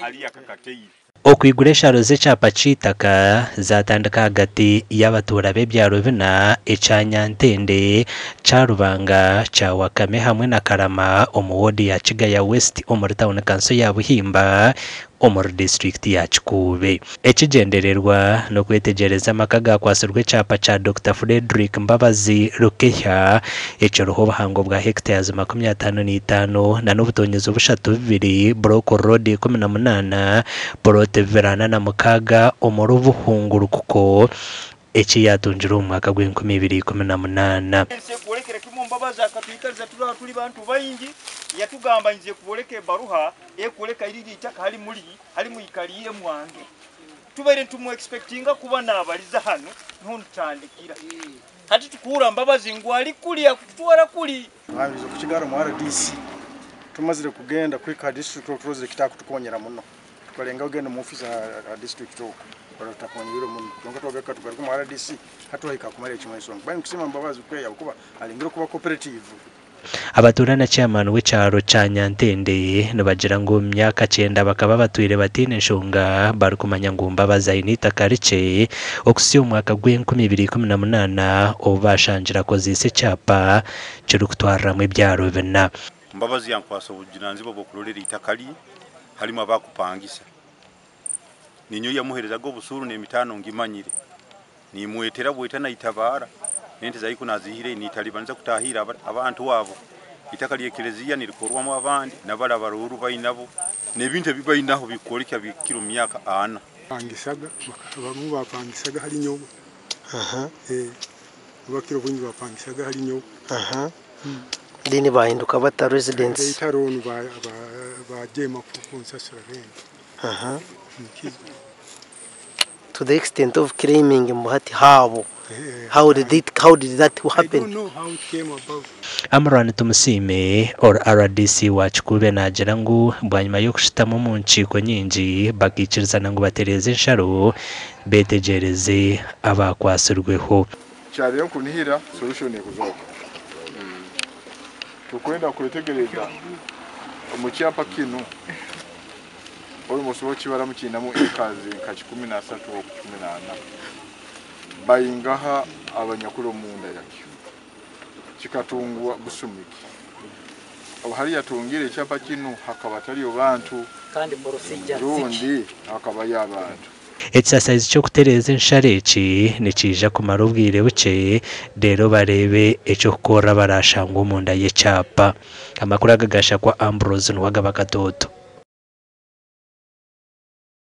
Hali akakateire. Okwigura ensharo z'ekyapa ky'eitaka zaatandika ahagati y'abatuura b'ebyaro bina ekya Nyantende, Kyarubanga, Kyawakame hamwe na Karama omu woodi ya Kigaya West omuri tauni kanso ya Buhimba omuri disiturikiti ya Kikuube. Ekigyendererwa n'okwetegyereza amaka agaakwatsirwe ekyapa kya Dokita Fredrick Mbabazi Rukehya ekiriho obuhango bwa hectares 58 na n'obutoonyezo bushatu bubiri, Block Road 18, Puloti 246 omuri Buhungurukuko eki yaatungire omu mwaka gw'enkumi ibiri ikumi na munaana. Ensi ekubolekera kimwe Mbabazi akatwikaliza turi aha turi bantu baingi yatugamba ngize kuboleka ebaruha ekwoleka iriri itaka hali muri hali mwikaliire mwange tubaire nitumu expectinga kuba nabaliza hanu niho nitutandikira hati tukuhura Mbabazi ngu ali kuli akututwara kuli. Twaherize kukigarra omu RDC tumazire kugenda kuhika ha district oku turozire kitakutukonyera muno tukalengaho kugenda omu ofiisi ha district oku twarora tutakonyirwe muno kyonka twagaruka tugaruka omu RDC hati twahika ha kumarira kimwe ensonga baitu nitusiima Mbabazi kweya habwokuba alengere kuba cooperative. Abatuura na chairman w'ekyaro kya Nyantende nibagira ngu omu myaka kyenda bakaba batwire bataine nshonga barikumanya ngu Mbabazi aine eitaka rikye okuhitsya omu mwaka gw'enkumi ibiri ikumi na munaana obu baashangire akozeise ekyapa kirikutwariramu ebyaro bina. Mbabazi yankwasa obujunanizibwa bw'okurorera eitaka rye harimu abakupangisa. Ninyowe yamuherezaga obusuuru n'emitaano ngimanyire. Nimwetera bweta naitabaara, ente zaiku nazihire nitalibaniza kutahiira abantu abo. Itaka ly'ekelezia nirikorwamu abandi nabari abaruuru bainabo n'ebintu ebi bainaho bikworeka bikira omu myaka ana. Bapangisaga, abamwe bapangisaga hali nyowe, abakira obwingi bapangisaga hali nyowe. Then bahinduka bata residents? Later on bagyema kunsasura rent. To the extent of claiming mbu hati haabo. How did it, how did that I happen? don't know how it came about. Amran Tumusiime, or rdc wa Kikuube naagira ngu bwanyima y'okushutama omu nkiiko nyingi bakaikirizana ngu batereeze ensharo beetegyereze abaakwatsirweho. Kyarire nkunihira solution ekuzoka tukwenda kwetegereza omu kyapa kinu almost okibaramu kiinamu acres nka 13 oku 14 baingaha abanyakuli omunda yakyo kikatungwa busumiki obu hali yatungire ekyapa kinu hakaba taliyo bantu Kandi procedure ziki? Rundi hakabayo abantu. Ekisasaizi ky'okutereeza ensharo eki nikiija kumara obwire bukye reero bareebe eky'okukorra abaraashangwe omunda y'ekyapa. Amakuru aga gashakwa Ambrose Nuwagaba Katoto.